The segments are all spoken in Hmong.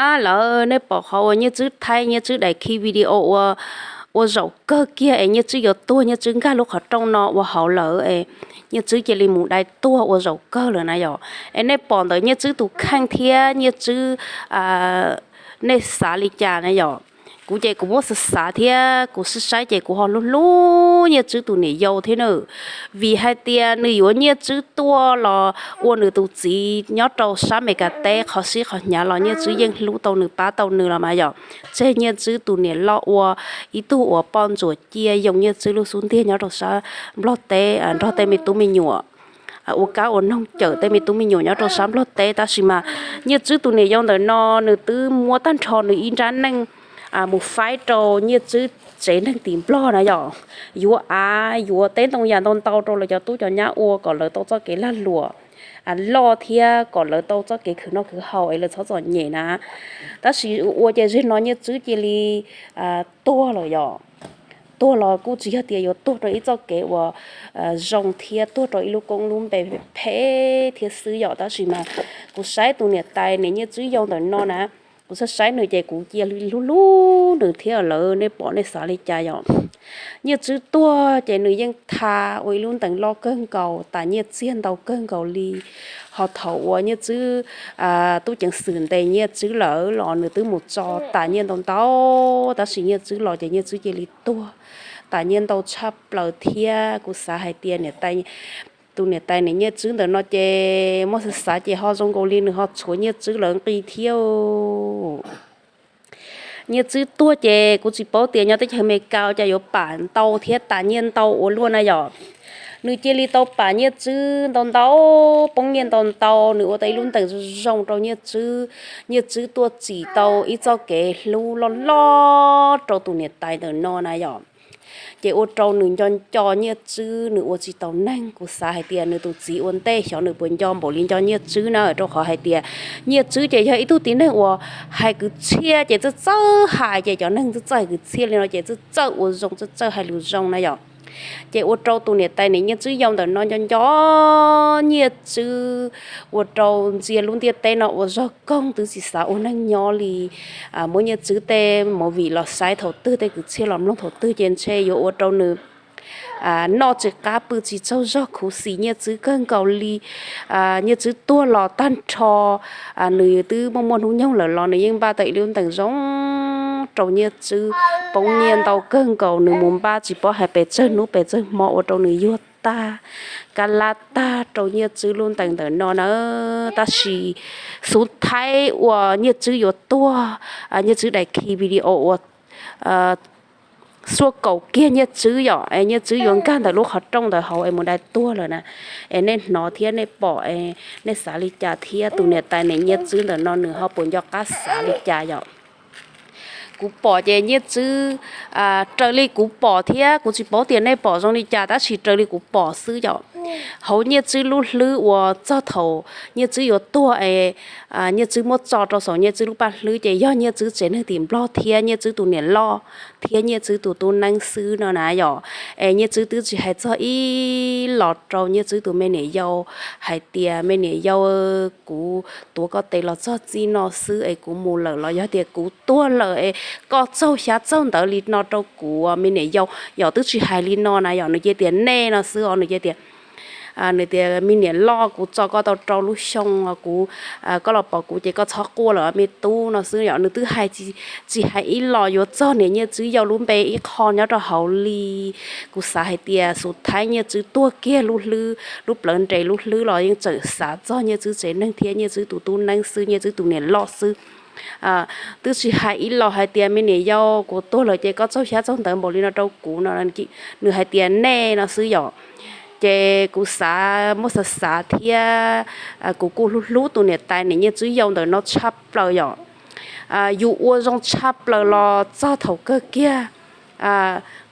Ab lawv, nej pom qhov uas Nyiaj Tswb thaij Nyiaj Tswb daim khi video ua, ua zaum kawg kiag es Nyiaj Tswb yuav tuag, Nyiaj Tswb nkag lub qhov rooj no ua hauv lawm es Nyiaj Tswb cia li mus dai tuag ua zaum kawg lawm na yom. Es nej pom ntawm Nyiaj Tswb tus kheej thiab Nyiaj Tswb, nej xav li cas na yom? Kuv ces kuv muab xav xav thiab kuv saib saib ces kuv ho hlub hlub Nyiaj Tswb tus niam yau thiab na. Vim hais tias nws yuav Nyiaj Tswb tuaj los ua nws tus txiv nyob rau sab Meskas teb qhov sib qhov hnyav los Nyiaj Tswb yeej hlub tau nws pab tau nws los mas yom. Tseg Nyiaj Tswb tus niam loj ua ib tug uas poj ntsuam ciaj yoo Nyiaj Tswb lub xub ntiag nyob rau sab Nplog teb nrog tej me tub me nyuam ua kab ua noog cawm tej me tub me nyuam nyob rau sab Nplog teb. Tab sis mas Nyiaj Tswb tus niam yau ntawm no nws twb muab tag nrho nws ib nrab neej mus faib rau Nyiaj Tswb tsev neeg tim Nplog na yom. Yuav av yuav teb ntoo yam ntau ntau rau lawv cov tub cov nyab ua kom lawv tau txoj kev lag luam loj thiab kom lawv tau txoj kev khwv noj khwv haus es lawv txhob txom nyem na. Tab sis ua ces zeg no Nyiaj Tswb cia li tuag lawm yom. Tuag los kuj tsis yog tias yuav tuag rau ib txoj kev uas zoo thiab tuag rau ib lub koob lub npe phem thiab xwb yom. Tab sis mas kuv saib tus niam tais niam Nyiaj Tswb yau ntawm no na, kuv saib saib nws ces kuv cia li hlub hlub nws thiab lawv, nej pom nej xav li cas yom. Nyiaj Tswb tuag ces nws yeej tha ua ib lub ntees loj kawg nkaus tas nyiaj txiag ntau kawg nkaus li. Ho thaum uas Nyiaj Tswb tub ceev xwm ntes Nyiaj Tswb lawm los nws twb mus tso tas nyiaj ntau ntau, tab sis Nyiaj Tswb los ces Nyiaj Tswb cia li tuag tas nyiaj ntau tshaj plaws thiab. Kuv xav hais tias niam tais, tus niam tais niam Nyiaj Tswb ntawm no ces muaj xav xav ces ho zoo nkaus li nws ho tshuav Nyiaj Tswb lawv nqi thiab. Nyiaj Tswb tuag ces kuv tsis paub tias nyob teb chaws Amelikas cas yuav pam ntau thiab tas nyiaj ntau ua luaj na yom. Nws cia li tau pam Nyiaj Tswb ntau ntau, poob nyiaj ntau ntau, nws ua tau ib lub ntees zoo zoo rau Nyiaj Tswb. Nyiaj Tswb tuaj tsim tau ib txoj kev hlub loj loj rau tus niam tais ntawm no na yom. Ces ua rau nws nco nco Nyiaj Tswb, nws ua tsis taus neeg. Kuv xav hais tias nws tus txiv ua ntej xyov nws puas nco npaum li nco Nyiaj Tswb na, rau qhov hais tias Nyiaj Tswb ces yog ib tug tib neeg uas hais kwv txhiaj ces txawj txawj hais, ces cov neeg txawj txawj hais kwv txhiaj li no ces txawj txawj ua zoo, txawj txawj hais lus zoo na yom. Ces ua rau tus niam tais niam Nyiaj Tswb yau ntawm no nco nco Nyiaj Tswb, ua rau ntxias lub ntiaj teb no ua zog koog, twb tsis xav ua neeg nyob li. Muab Nyiaj Tswb tej movie los saib thaum twg, tej kwv txhiaj los mloog thaum twg ces ntshe yuav ua rau nws noj tsis qab pw tsis tsaug zog, khuv xim Nyiaj Tswb kawg nkaus li. Nyiaj Tswb tuag los tag nrho, nws twb muaj muaj hnub nyoog lawm los nws yeej npaj tau ib lub ntees zoo rau Nyiaj Tswb, poob nyiaj ntau kawg nkaus, nws mus npaj tsis paub hais pes tsawg hnub pes tsawg hmo ua rau nws yuag tag, kab lab tag rau Nyiaj Tswb lub ntees ntawm no na. Tab sis xub thaib uas Nyiaj Tswb yuav tuag, Nyiaj Tswb daim khi video uas xuaj kaum kiag Nyiaj Tswb yom, es Nyiaj Tswb yuav nkag ntawm lub qhov rooj ntawd hauv es mus dai tuag lawm na. Es nej hnov thiab nej pom, nej xav li cas thiab tus niam tais niam Nyiaj Tswb ntawm no nws ho puas nco qab xav li cas yom. Kuv pom ces Nyiaj Tswb, raws li kuv pom thiab kuv tsis paub tias nej pom zoo li cas, tab sis raws li kuv pom xwb yom, hauv Nyiaj Tswb lub hlwb uas txog thaum Nyiaj Tswb yuav tuag es Nyiaj Tswb muab tso rau saum Nyiaj Tswb lub paj hlwb ces yog Nyiaj Tswb tsev neeg tim Nplog thiab Nyiaj Tswb tus niam loj thiab Nyiaj Tswb tus tub neeb xwb no na yom. Es Nyiaj Tswb twb tsis hais txog ib los rau Nyiaj Tswb tus me niam yau hais tias, me niam yau, kuv tuav koj tes los txog txij no xwb es kuv mus lawm los yog tias kuv tuag lawm es koj txaug xyab txaug ntawv li no rau kuv me niam yau. Yom, twb tsis hais li no na yom, nws cia tias nej no xwb os, nws cia tias nws tias, me niam loj, kuv tso koj tau rau lub xyoo, kuv, koj los pom kuv ces koj txhob quaj lawm me tub no xwb yom. Nws twb hais, tsis hais ib los yuav txog niam Nyiaj Tswb yau lub npe ib qho nyob rau hauv li. Kuv xav hais tias xub thaib Nyiaj Tswb tuag kiag lub hlwb, lub plawv nres lub hlwb los yeej tseem xav txog Nyiaj Tswb tsev neeg thiab Nyiaj Tswb tus tub neeb xwb, Nyiaj Tswb tus niam loj xwb. Twb tsis hais ib los hais tias, me niam yau, kuv tuag lawm ces koj txaug xyab txaug ntawv npaum li no rau kuv no. Nws hais tias nej no xwb yom. Ces kuv xav muaj xav xav thiab, kuv kuj hlub hlub tus niam tais niam Nyiaj Tswb yau ntawm no tshaj plaws yom. Yus ua zoo tshaj plaws los txog thaum kawg kiag,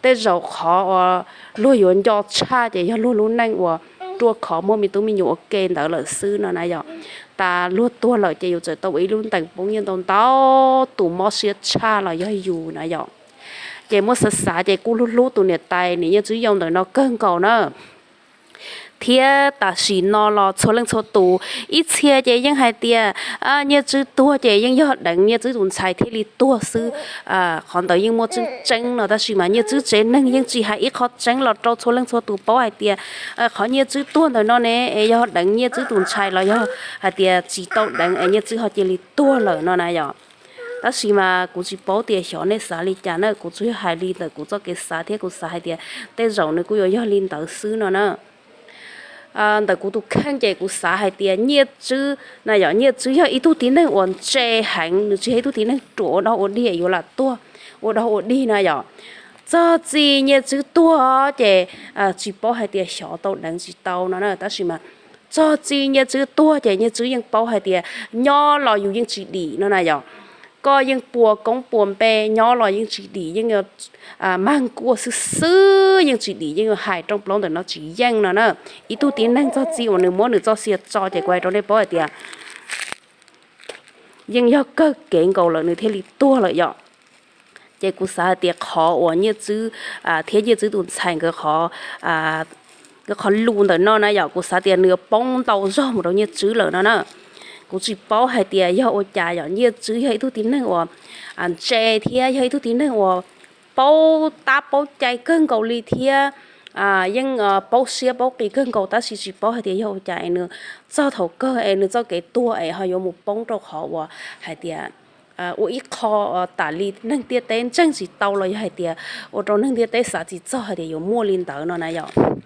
tej zaum qhov uas luag yuav nco tshaj ces yog luag lub neej uas ruaj khov muaj me tub me nyuam ua ke ntawd lawm xwb no na yom. Tas luag tuag lawm ces yus txawm tau ua ib lub ntees poob nyiaj ntau ntau, tus mob siab tshaj los yog yus na yom. Ces muab xav xav ces kuj hlub hlub tus niam tais niam Nyiaj Tswb yau ntawm no kawg nkaus na. Thiab tam sim no los txhua leej txhua tus, ib txhia ces yeej hais tias Nyiaj Tswb tuag ces yeej yog deev Nyiaj Tswb tus ntxhais thiaj li tuag xwb. Qhov ntawd yeej muaj tseeb tseeb no, tab sis mas Nyiaj Tswb tsev neeg yeej tsis hais ib qho tseeb los rau txhua leej txhua tus paub hais tias qhov Nyiaj Tswb tuag ntawm no ne es yog deev Nyiaj Tswb tus ntxhais los yog hais tias tsis tau deev es Nyiaj Tswb ho cia li tuag lawm no na yom. Tab sis mas kuv tsis paub tias xyov nej xav li cas na, kuv tsuas yog hais li ntawm kuv txoj kev xav thiab kuv xav hais tias tej zaum nws kuj yuav yog li ntawd xwb no na. Ntawm kuv tus kheej ces kuv xav hais tias Nyiaj Tswb na yom, Nyiaj Tswb yog ib tug tib neeg uas ntse heev, nws tsis yog ib tug tib neeg ruam ua dog ua dig yuav lam tuag ua dog ua dig na yom. Txog txij Nyiaj Tswb tuag ces tsis paub hais tias xyov tau deev tsis tau no na, tab sis mas txog txij Nyiaj Tswb tuag ces Nyiaj Tswb yeej paub hais tias nyob los yus yeej tsis dim no na yom. Koj yeej puas koob puas npe, nyob los yeej tsis dim, yeej mag nkuaj xwb xwb yeej tsis dim, yeej yuav hais rooj plaub ntawm no tsis yeej no na. Ib tug tib neeg txog txij uas nws muab nws txoj sia tso ces kuv hais rau nej paub hais tias yeej yog kawg kev nkaus lawm nws thiaj li tuag lawm yom. Ces kuv xav hais tias qhov uas Nyiaj Tswb thiab Nyiaj Tswb tus ntxhais nkawd qhov lus ntawm no na yom, kuv xav tias nws yuav poob ntau zog mus rau Nyiaj Tswb lawm no na. Kuv tsis paub hais tias yog ua cas yom, Nyiaj Tswb yog ib tug tib neeg uas ntse thiab yog ib tug tib neeg uas paub tab paub cai kawg nkaus li thiab yeej paub siab paub qis kawg nkaus, tab sis tsis paub hais tias yog ua cas es nws txog thaum kawg es nws txoj kev tuag es ho yuav mus poob rau qhov uas hais tias ua ib qho tas li neeg ntiaj teb ntseeg tsis tau los yog hais tias ua rau neeg ntiaj teb xav tsis txog hais tias yuav muaj li ntawd no na yom.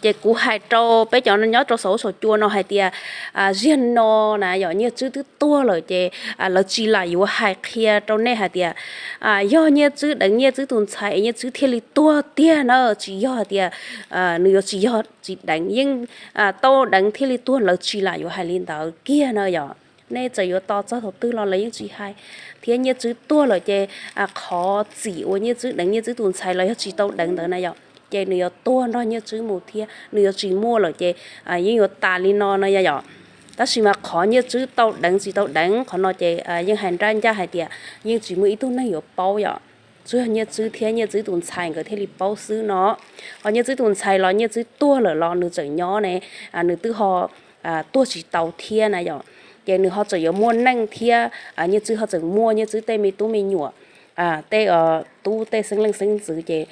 Ces kuv hais rau peb cov nyob rau saum ub saum cua no hais tias ziag no na yom, Nyiaj Tswb twb tuag lawm ces lawv tsis lam yuav hais qhia rau nej hais tias yog Nyiaj Tswb deev Nyiaj Tswb tus ntxhais es Nyiaj Tswb thiaj li tuag tiag na, tsis yog hais tias nws yuav tsis yog tsis deev, yeej tau deev thiaj li tuag, lawv tsis lam yuav hais li ntawd kiag na yom. Nej txawm yuav tos txog thaum twg los lawv yeej tsis hais. Thiab Nyiaj Tswb tuag lawm ces qhov txim uas Nyiaj Tswb deev Nyiaj Tswb tus ntxhais los yog tsis tau deev ntawd na yom, ces nws yuav tuag nrog Nyiaj Tswb mus thiab nws yuav tsis muaj lawm ces yeej yuav tas li no no yom. Tab sis mas qhov Nyiaj Tswb tau deev tsis tau deev qhov no ces yeej hais nrab ncaj hais tias yeej tsis muaj ib tug neeg yuav paub yom. Tsuas yog Nyiaj Tswb thiab Nyiaj Tswb tus ntxhais nkawd thiaj li paub xwb no. Ho Nyiaj Tswb tus ntxhais los Nyiaj Tswb tuag lawm los nws tseem nyob ne, nws twb ho tuag tsis tau thiab na yom. Ces nws ho tseem yuav muaj neej thiab, Nyiaj Tswb ho tseem muaj Nyiaj Tswb tej me tub me nyuam, tej tub tej xeeb leej xeeb ntxwv ces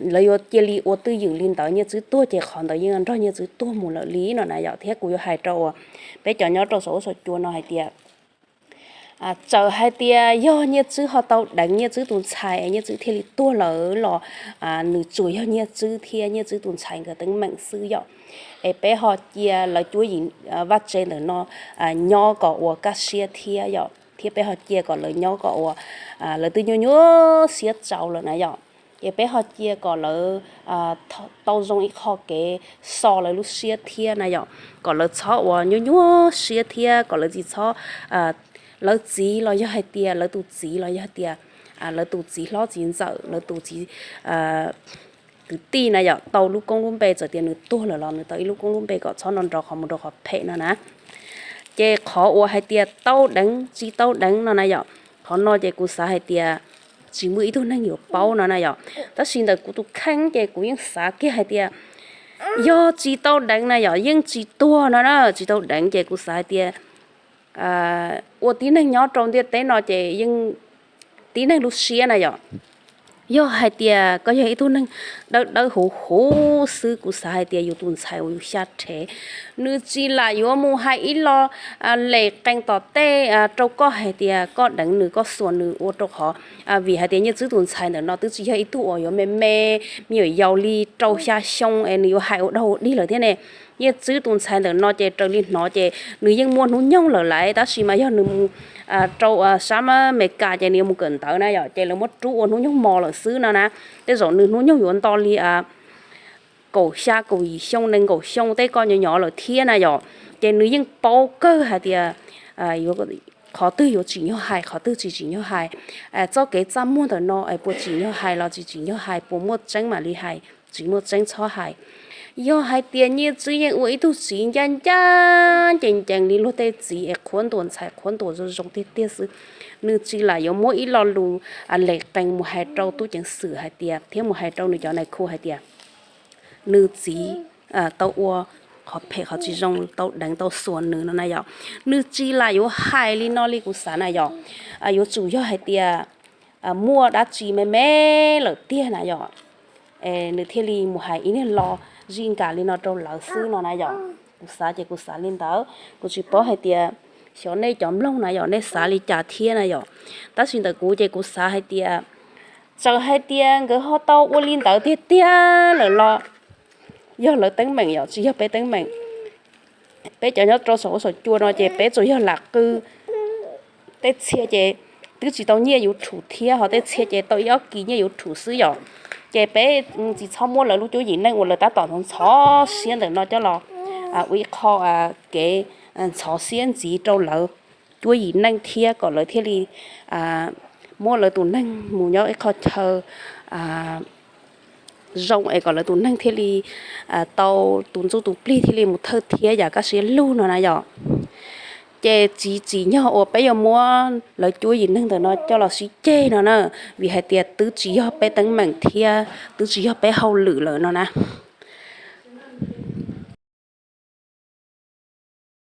lawv yuav cia li ua twj ywm li ntawd, Nyiaj Tswb tuag ces qhov ntawd yeej nrog Nyiaj Tswb tuag mus lawm li no na yom. Thiab kuv yuav hais rau uas peb cov nyob rau saum ub saum cua no hais tias txawm hais tias yog Nyiaj Tswb ho tau deev Nyiaj Tswb tus ntxhais Nyiaj Tswb thiaj li tuag lawm los nws tsuas yog Nyiaj Tswb thiab Nyiaj Tswb tus ntxhais nkawd teeb meem xwb yom. Es peb ho cia lawv cuab yim vaj tse ntawm no nyob kom ua kaj siab thiab yom, thiab peb ho cia kom lawv nyob kom ua, lawv twb nyuaj nyuaj siab tsawv lawm na yom. Ces peb ho cia kom lawv tau zoo ib qho kev so lawv lub siab thiab na yom, kom lawv txhob ua nyuaj nyuaj siab thiab kom lawv tsis txhob, lawv txiv los yog hais tias lawv tus txiv los yog hais tias lawv tus txiv hlob txiv ntxawm, lawv tus txiv kwv tij na yom, tau lub koob lub npe, txawm tias nws tuag lawm los nws tau ib lub koob lub npe kom txhob nrov nrov qhov mus rau qhov phem no na. Ces qhov uas hais tias tau deev tsis tau deev no na yom, qhov no ces kuv xav hais tias tsis muaj ib tug neeg yuav paub no na yom. Tab sis ntawm kuv tus kheej ces kuv yeej xav kiag hais tias yog tsis tau deev na yom, yeej tsis tuag no na, tsis tau deev ces kuv xav hais tias ua tib neeg nyob rau ntiaj teb no ces yeej tib neeg lub siab na yom. Yog hais tias koj yog ib tug neeg dawb dawb huv huv xwb, kuv xav hais tias yus tus ntxhais uas yus xya rhev, nws tsis lam yuav mus hais ib lo lem qees tom tej rau koj hais tias koj deev nws, koj xuas nws ua rau qhov, vim hais tias Nyiaj Tswb tus ntxhais ntawm no twb tsis yog ib tug uas yuav me me, me nyuam yaus li rau xya xyoo es nws yuav hais ua dog ua dig lawm thiab ne. Nyiaj Tswb tus ntxhais ntawm no ces raws li hnov ces nws yeej muaj hnub nyoog lawm laiv, tab sis mas yog nws mus rau sab Amelikas ces nws yuav mus kawm ntawv na yom, ces lawv muab rub ua hnub nyoog mos lawm xwb no na. Tej zaum nws hnub nyoog yuav nto li kaum xya kaum yim xyoo nees nkaum xyoo tej koj nyob nyob lawm thiab na yom. Ces nws yeej paub kawg hais tias qhov twg yuav tsim nyog hais, qhov twg tsis tsim nyog hais, txoj kev txaj muag ntawm no es puas tsim nyog hais los tsis tsim nyog hais, puas muaj tseeb mam li hais, tsis muaj tseeb txhob hais. Yog hais tias Nyiaj Tswb yeej ua ib tug txiv ncaj ncaj ncees ncees li luag tej txiv es qhuab ntuas ntxhais qhuab ntuas zoo zoo tiag tiag xwb, nws tsis lam yuav muab ib lo lus lem qees mus hais rau tub ceev xwm hais tias, thiab mus hais rau nws cov nais khu hais tias nws txiv tau ua qhov phem qhov tsis zoo tau deev tau xuas nws no na yom. Nws tsis lam yuav hais li no li kuv xav na yom. Yuav tsum yog hais tias muaj dab tsi me me lawm tiag na yom, nws thiaj li mus hais ib niag lo zij nkam li no rau lawv xwb no na yom. Kuv xav ces kuv xav li ntawd, kuv tsis paub hais tias xyov nej cov mloog na yom nej xav li cas thiab na yom. Tab sis ntawm kuv ces kuv xav hais tias txawm hais tias nkawd ho tau ua li ntawd tiag tiag lawm los yog lawv teeb meem yom, tsis yog peb teeb meem. Peb cov nyob rau saum huab saum cua no ces peb tsuas yog lam qw, tej txhia ces twb tsis tau nyiaj YouTube thiab, ho tej txhia ces tau ib ob kis nyiaj YouTube xwb yom. Ces peb tsis txhob muab lawv lub cuab yim neej uas lawv tab tom ntxhov siab ntawm no coj los ua ib qho kev ntxhov siab ntxiv rau lawv cuab yim neej thiab kom lawv thiaj li muab lawv tus neeg mus nyob ib qho chaw zoo es kom lawv tus neeg thiaj li tau tus ntsuj tus plig thiaj li mus thawj thiab yam kaj siab lug no na yom. Ces tsis tsim nyog uas peb yuav muab lawv cuab yim neeg ntawm no coj los sib ceg no na, vim hais tias twb tsis yog peb teeb meem thiab twb tsis yog peb hauj lwm lawm no na.